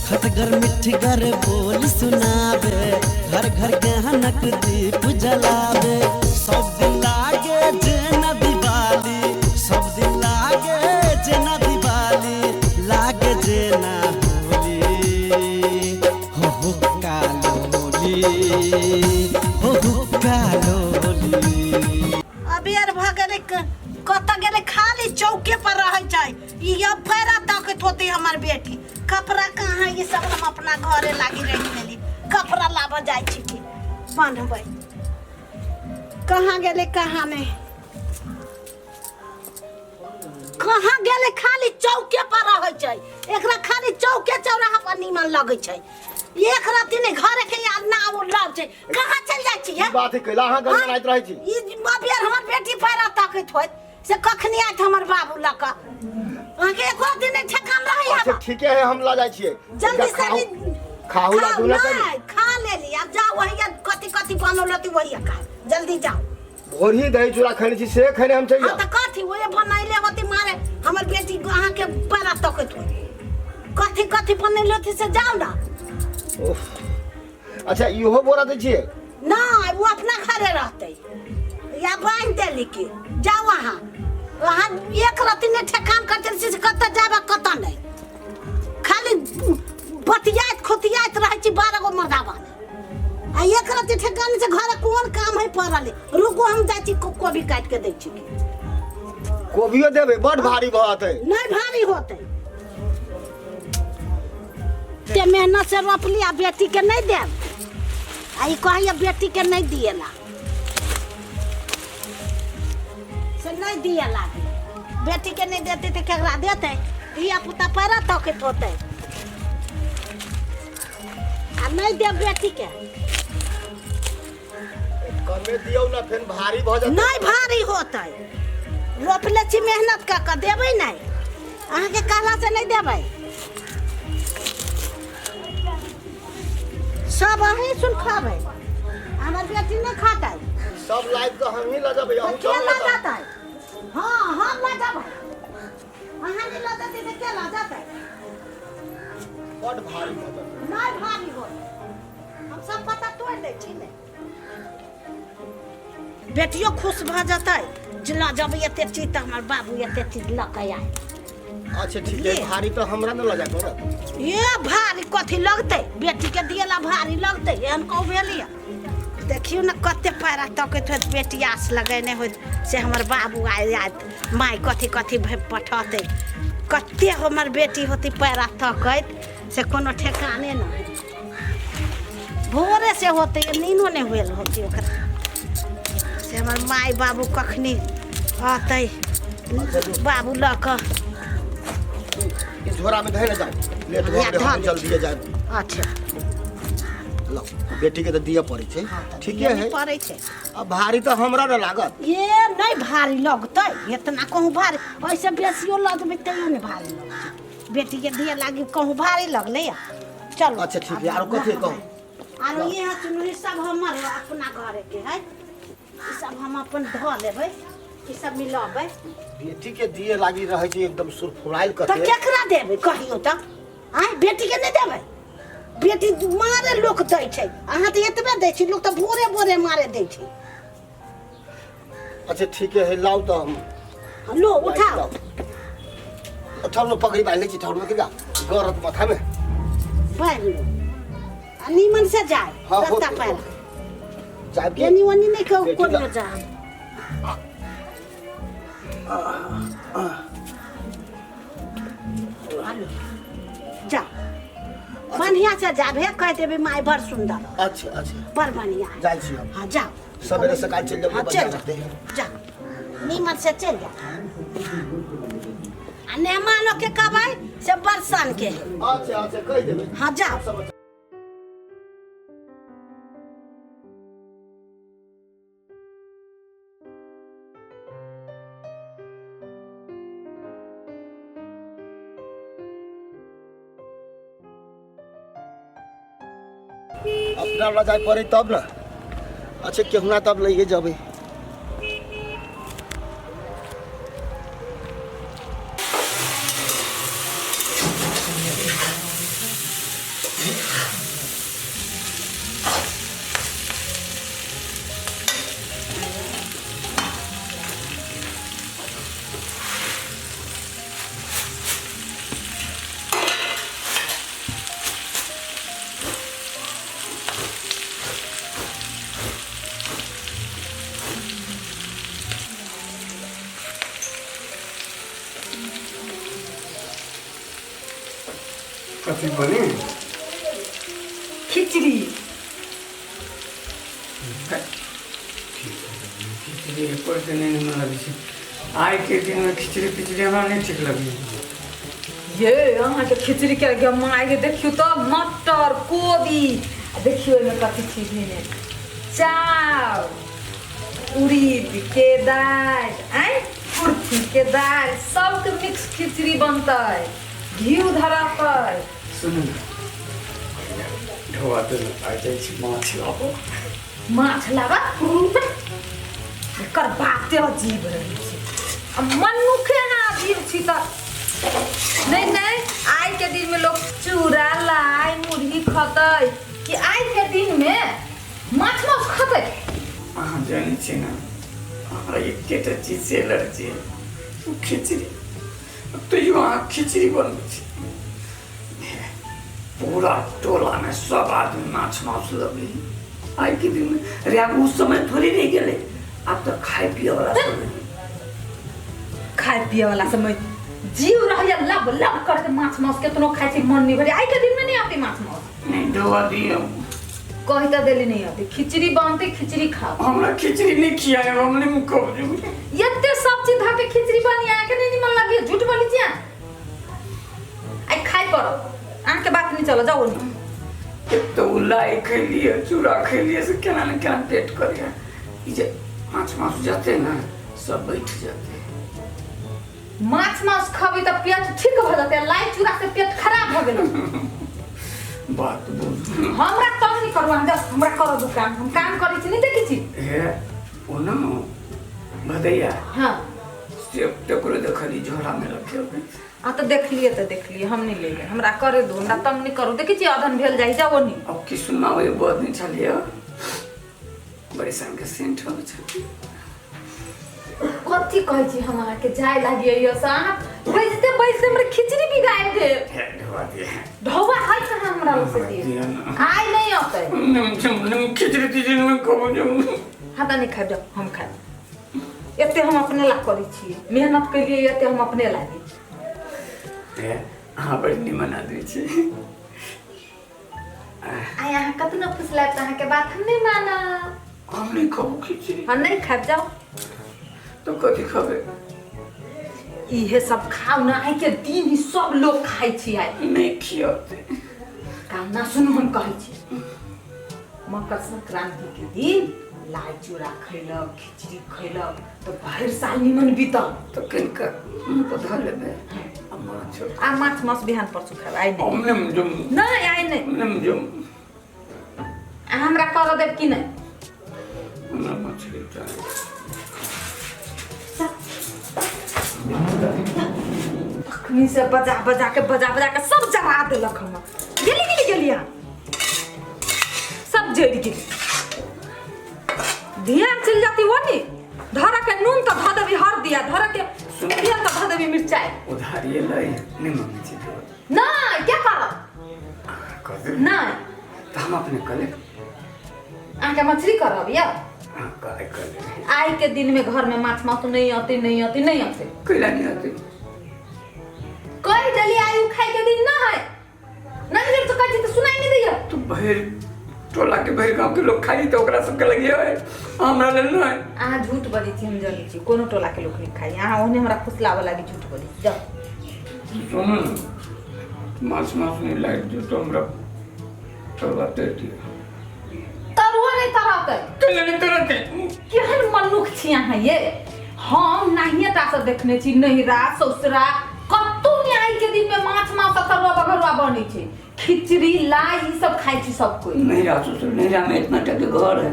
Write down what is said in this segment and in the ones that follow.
खटगर मिठगर बोल सुनाबे, घर घर ज्ञानक दीप जलाबे। सब दिन लागे जेना दिवाली, सब दिन लागे जेना दिवाली, लागे जेना होली, हो हो कालोली, हो हो कालोली। अबेर भऽ गेलै, कतऽ गेलै? खाली चौके पर रहै छै ई। अब पैरा तकैत होतै हमर बेटी। कपड़ा कहाँ? ई सब हम अपना घरे लागी रखि लेली। कपड़ा लाबऽ जाइ छी की बान्हबै। कहाँ गेलै, कहाँ नहि, कहाँ गेलै? खाली चौके पर रहै छै एकरा, खाली चौके चौराहा पर नीमन लगै छै। एक राति नहि घरे के याद ना आबो लग छै। कहाँ चल जाइ छी? की बात है? कैला अहाँ गड़गड़ाइत रहै छी? ई बाबियर हमर बेटी पैरा तकैत होइत से कखनी आयत हमर बाबू लऽ कऽ। अहाँके एको दिन नहि ठेकान रहै। अच्छा, ठीके है, हम लऽ जाइ छियै। जल्दी से खाहु भी खाहु ला खाउ दू ना करी। नहि, खा लेली। आब जाओ, वही कथी कथी बनल होती वही खा, जल्दी जाओ। भोरही दही चूड़ा खैने छी से खैने हम चाहिए। हाँ तऽ कथी ओहे बनैले होती मारे हमर बेटी अहाँके पैरा तकैत होई। कथी कथी बनैले होती से जाओ ना। उफ। अच्छा, इहो बोरा दै छियै? नहि, ओ अपना घरे रहतै या बान्हि देली कि जाओ अहाँ। अहाँ एक रत्ती नहि ठेकान करते से कतऽ जाब आ कतऽ नहि। खाली बतियाइत खोतियाइत रहै छी 12 गो मर्दाबामे आ एक रत्ती ठेकान से घरे कोन काम है पड़ल है। रुकू, हम जाइ छी, कोबी काटि के दै छी। कोबियो देबै? बड भारी भऽ जेतै। नहि भारी होतै। ते मेहनत से रोपली आ बेटी के नहीं देब आ ई कहैया बेटी के नहीं दिएला से नहीं दिए लागे। बेटी के नहीं देते तो केकरा देते? धिया पुता पैरा तकैत होतै आ नहीं देब बेटी के। कमे दियौ ना, फेर भारी भऽ जेतै। नहीं भारी होतै। रोपले छी मेहनत कऽ कऽ, देबै नहि? अहाँके कहला से नहि देबै? सब अहीं सुन खाबै, हमर बेटी नहि खातै। सब लाइफ तऽ हमही लऽ जेबै, अहूँ तऽ के चलू लऽ ना तऽ। जेतै? हँ, हम लऽ जेबै। अहाँ नहि लऽ जेतै तऽ के लऽ जेतै? बड भारी भऽ जेतै। नहि भारी होत, हम सब पत्ता तोड़ि दै छी ने। बेटियो खुश भऽ जेतै जे लऽ जब एते चीज तऽ हमर बाबू एते चीज लऽ कऽ आयल। अच्छा ठीक है, भारी तऽ हमरा ने लऽ जाय पड़त। ये भारी कथी लगतै? बेटी के दिएला भारी लगतै? एहन कहू भेलियै? देखियौ ने कते पैरा तकैत होइत बेटी, आस लगेने होइत से हमर बाबू आयल आयत, माय कथी कथी पठौतै। कते हमर बेटी होती पैरा तकैत से कोनो ठेकाने नहि। भोरे से होतै, नीनो नहि भेल होतै ओकरा से हमर माय बाबू कखनी अतै बाबू लऽ कऽ। ई झोरा में धैले जाओ, लेट भऽ गेलै, हम जल्दी जायब। अच्छा। लो, बेटी के तऽ दिअ पड़ै छै। ठीके है। पड़ै छै। आ भारी तऽ हमरा ने लागत। ये नहि भारी लगतै इतना कहूँ भारी। ऐसे बेसियो लऽ देबै तैयो नहि भारी लगतै। बेटी के दिए लागी कहूँ भारी लगलै या? चलो। अच्छा ठीक है, आरो कथी कहू? आरो ये है सुनू, ई सब हमर अपना घरे के है। ई सब हम अपन धऽ लेबै, ई सब मिलबै। बेटी के दिए लागी रहै छै एकदम सुरफुरायल। तऽ कते केकरा देबै कहियो तऽ? आँय, बेटी के नहि देबै? बेटी मारे लोक दै छै, अहाँ तऽ एतबे दै छी, लोक तऽ भोरे भोरे मारे दै छै। अच्छा ठीके है, लाउ तऽ हम लो, उठाओ। ठहरो, पगड़ी बांधि लै छी। ठहरो के गरत माथा में। बान्हि लो आ नीमन से जाय। हाँ, रस्ता होतै, पैरा जायब के एनी ओनी नहि कहू बेटी कोनो ला- जा। हेलो, जा, बढ़िया से जाबे, कह देबे माय बड़ सुंदर। अच्छा अच्छा। बड़ बढ़िया। जाइ छी हम। हाँ, जाओ। सवेरे सकाल चलि जेबै। हाँ, बढ़िया चल रहतै। जा, नीमन से चल जा आ मेहमानो के कहबै से बरसान के है। अच्छा अच्छा, कहि देबै। हाँ, जाओ। अपना लऽ जाय पड़ै तब ने। अच्छा, केहुना तब लैए जेबै। कथी बने? खिचड़ी। खिचड़ी एको दिन नहि निमन लगै छै। आइके दिनमे खिचड़ी पिचड़ी हमरा नहि ठीक लगैए। ये अहाँके खिचड़ी के गे माय गे, देखियौ तऽ मटर कोबी, आ देखियौ एहिमे कथी चीज भेने, चाउर उड़ीद के दालि, आँय कुर्थी के दालि, सबके मिक्स खिचड़ी बनतै, घी धरतै। सुनू ने, ढोआ तऽ आ जाइ छी माछ लाबऽ। माछ लाबऽ? एकर बाते अजीब रहै छै। आ मनुखे अहाँ अजीब छी तऽ नहि नहि, आइ के दिन में लोग चूड़ा लाई मुरही खतै कि आइ के दिन में माछ मांस खतै? अहाँ जानै छियै ने, हमरा एकेटा चीज से एलर्जी है, ओ खिचड़ी। तैयो अहाँ खिचड़ी बनबै छी। पूरा टोलामे सब आदमी माछ मांस लबै आइ के दिन में। अरे आब ओ समय थोड़े रहि गेलै, आब तऽ खाय पियै वाला समय। खाय पियै वाला समय जीव रहैया लब लब करके माछ मांस केतनो खाइ छी मन नहीं भरे। आइ के दिन में नहीं आती माछ मांस। नहीं ढोआ दियौ। कहि तऽ देली नहीं आती, खिचड़ी बनते, खिचड़ी खाओ। हमरा खिचड़ी नहीं खियाए, हम नहीं कहब। एते सब चीज धऽ के खिचड़ी बनी, अहाँके नहीं निमन लगी? झूठ बोली छी अहाँ? आइ खाइ पड़त, अहाँके बात नहीं चलो, जाओ नहीं। एक तऽ ओ लाइ खैलियै, चूड़ा खैलियै, से केना ने केना पेट करैए। ई जे माछ मांस जेतै ने, सब बैठ जेतै। माछ मांस खबै तऽ पेट ठीक भऽ जेतै, लाइ चूड़ा से पेट खराब भऽ गेलै। बात बोल। हमरा तंग नहीं करू अहाँ, जस्ट हमरा करो दुकान, हम काम करै छी, नहीं देखै छी? हे ओ न भदैया। हाँ। से तकरो देखली झोरा में रखे होबै। आ तऽ देखलियै तऽ देखलियै, हम नहीं लेबै, हमरा करे दू, हमरा तंग नहीं करू। देखै छी अधन भेल जाइ, जाओ नहीं। अब की सुनना हो एगो आदमी छलियै बड़ी सन के सेंट होबै छलियै। कथी कहै छी हम अहाँके जाय लागियै से अहाँ बैजते बैजते हमर खिचड़ी बिगाड़ि देब। हे ढोआ दिए। ढौआ है कहाँ हमरा लग से दिए? दिअ न। आइ नहीं अतै। निम खिचड़ी तिचड़ी में कहू जो। हाँ तऽ नहीं खायब, जाओ हम खायब। एते हम अपने ला करै छियै, मेहनत केलियै एते हम अपने लागी। हे अहाँ बड़ निमन आदमी छी। आइ अहाँ कतनो फुसलायब तऽ अहाँके बात हम नहीं मानब। हम नहीं खाबू खिचड़ी। हम नहीं खायब, जाओ। तो कथी खबे? इहे सब खाउ ना, आइ के दिन ही सब लोग खाइ छी आइ। नहीं खियते। काम ना सुनू, हम कहै छी मकर संक्रांति के दिन लाइ चूड़ा खैलक, खिचड़ी खैलक तऽ भरि साल निमन बीतल। तो किनका मुँह पर धऽ लेबै आ माछ। आ माछ मांस बिहान परसू खायब, आइ नहीं। हम नहीं जुम। नहीं आइ नहीं। नहीं जुम। आ हमरा करऽ देब कि नहीं? हमरा मछली चाही। अखनी से बजा बजा के बजा बजा के सब जरा देलक हमर। गेली गेली गेली अहाँ सब जरि गेली। ध्यान चलि जाती वो नी, धर के नून तऽ धऽ देबी हर दिया, धर के तेल तऽ धऽ देबी मिरचाइ। उधारिये लै नहीं मांगे छी तो। नहीं क्या करब? कर दे। नहीं। तऽ हम अपने कऽ लेब। अहाँके मछली करब या? हाँ कर कर लेबै। आइ के दिन में घर में माछ मांस नहीं आते, नहीं आते, नहीं आते। कैला नहीं आते? कहि देली आइ उ खाइ के दिन ना है। नहीं देर तो कहै छी तऽ सुनाई नहीं दैया। तो भरि टोला के भरि गाँव के लोग खाई तऽ ओकरा सबके लगिए है, हमरा लेल नहीं। अहाँ झूठ बजै छी, हम जनै छी, कोनो टोला के लोग नहीं खाई। अहाँ ओहने हमरा फुसलाबऽ लागी झूठ बजै छी, जाउ। सुनू ने, माछ मांस नहीं लागि दियौ तऽ हमरा तरुआ तरि दियौ। तरुआ नहीं तरतै। कैला नहीं तरतै? केहन मनुख छी अहाँ ये? हम नहिये टा से देखने छी, नहिरा ससुरा कतौ नहि आइ के दिन में माछ मांस आ तरुआ बघरुआ बनै छै, खिचड़ी लाई ई सब खाइ छी सब कोइ। नहिरा ससुर नहिरा में इतना टा के घर है,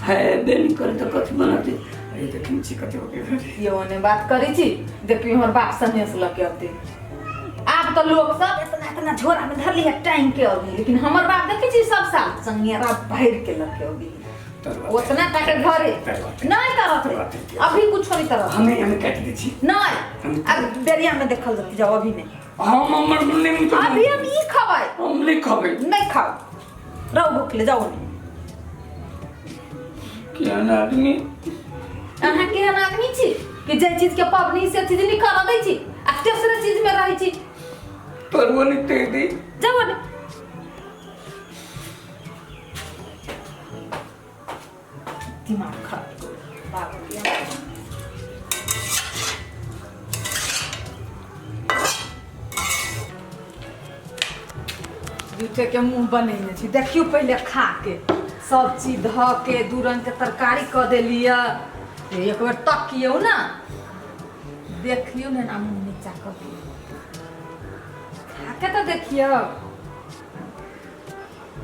है बेन करे तऽ कथी बनतै? अरे देखै छी कते के घर है। ये ओने बात करै छी, देखियौ हमर बाप सनेस लऽ के अतै। आब तऽ लोग सब इतना इतना झोरा में धरली है टांग के अबी, लेकिन हमर बाप देखै छी सब साल चंगेरा भरि के लऽ के अबी। उतना टा के घरे नहीं तरत, अभी कुछ नहीं तरत। हमें हमें काटि दै छी। नहीं, अब बेरिया में देखल जतै, जाओ अभी नहीं। हम हमर नहीं तो अभी हम ई खबै। हम नहीं खबै। नहीं खाओ, रहो भूखले, जाओ नहीं। केहन आदमी? अहाँ केहन आदमी छी कि जे चीज के पबनी से चीज नहीं करऽ दै छी आ तेसरे चीज में रहै छी। तरुआ नहीं दे दी। जाओ ने। दिमाग खराब बाबू। झूठे के मुंह बनेने छी। देखियो पहिले खा के सब चीज धऽ के दू रंग के तरकारी कऽ देलियै। एक बेर तकियौ ना, देखियौ ने ना मुंह नीचा कऽ के खा के तऽ देखियौ।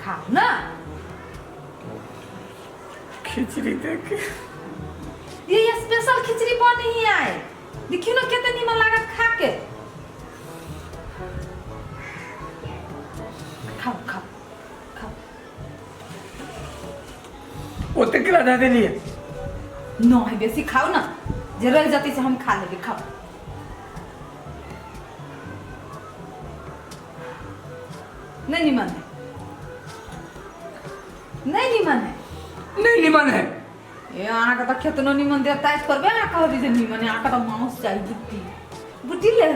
खाउ ना खिचड़ी देख। ये स्पेशल खिचड़ी बनी है आए। देखियौ ना कते नीमन लागत खा के। खाओ खाओ खाओ। ओते केला दे देलियै? नहीं बेसी खाओ ना, जे रह जतै से हम खा लेबै। खाओ। नहीं नीमन है, नहीं नीमन है, नहीं निमन है। ए अहाँके तऽ केतनो नीमन देता है थोड़बे अहाँ कहबै जे नीमन है। अहाँके तऽ मांस चाही, बुट्टी बुट्टी ले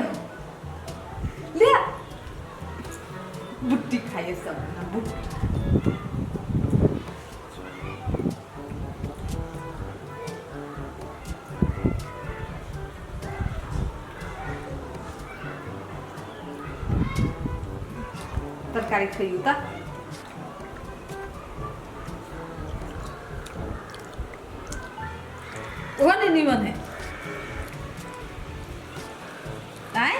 ले बुट्टी खाइए सब ना बुट्टी। तरकारी खइयौ तऽ ओहो नहि नीमन है। आँय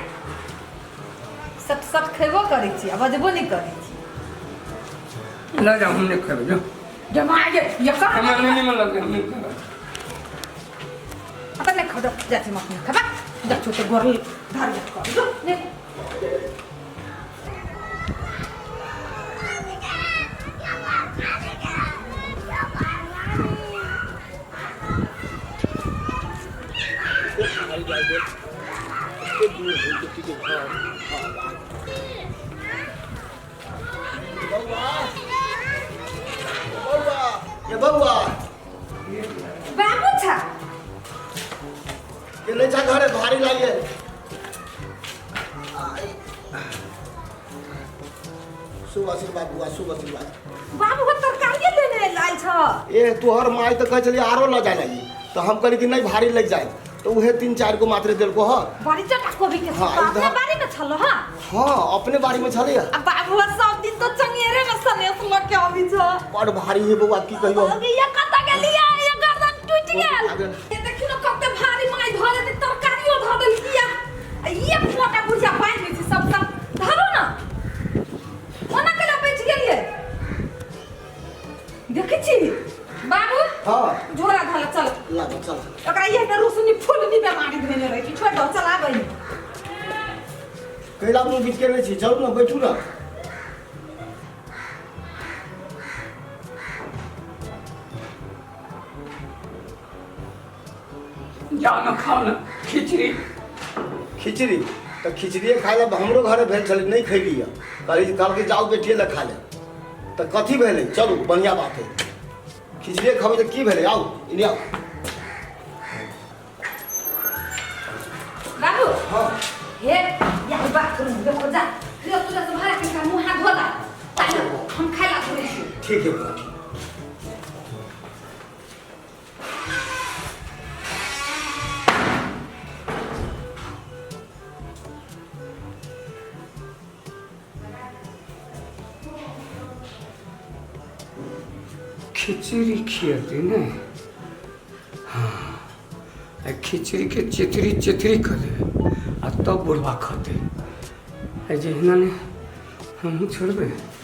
सट सट खेबो करै छी आ बजबो नहि करै छी। ल जाओ, हम नहीं खेबै। जो जमा गे ये कहाँ हमरा नहीं निमन लगे, हम नहीं खेबै। आता नहीं खाओ, जा छी मत नहीं खाबा। जा छोटे गोर धर जा कर जो ने। बौआ बौआ ये बौआ बाबू छा के नहीं छा घरे भारी लागे। शुभ आशीर्वाद बुआ, शुभ आशीर्वाद। बाबू को तरकारी लेने लाल छ। ए तोहर माई तो कहे चली आरो ल जा लगी, तो हम कहली कि नहीं भारी लग जाए, तो उहे 3-4 गो मात्रे देलको ह। बड़ी चटा कोबी के हाँ, अपने इधर- बाड़ी में छलो। हां हाँ अपने बाड़ी में छले। आ बाबू सब दिन तो चंगेरे में सनेस ल के अभी छ। बड़ भारी है बौआ, की कहियो। ये कत गेलिया, ये गर्दन टूट गेल। आ गेल। ये देखियो न कते भारी माई धर दे तरकारियो धर देलकिया। आ ये मोटा बुढ़िया पानि दै छै सब सब धरो ना। ओना केला बैठ गेलियै? देखै छी बाबू? हाँ झोरा धल चल ला चल। ओकरा ये न रोशनी फूलनी बेमारी धेने रहै छै, छोड़ दो चल आबै। कैला मुँह बीच के नहीं छी, चलू ना बैठू ना। जाओ ना खाओ ना खिचड़ी। खिचड़ी तो खिचड़िए खाए ला हमरो घरे भेल छलै, नहीं खैली है। कहली कहलकै जाओ बेटिए ला खा ले, तो कथी भेलै? चलू बढ़िया बात है, खिचड़िए खबै तऽ की भेलै? आओ इने आओ। बाबू हाँ हे या बाथरूम देखो जा, ले तू से भरा के मुंह हाथ धोला, ताले हम खाए ला थोड़े छी। ठीक है बुआ, ठीक। खिचड़ी खियते ने। हाँ आ खिचड़ी के चिथड़ी चिथड़ी कर देबै आ तब बुढ़वा खते। आ जहिना ने हमहूँ छोड़बै।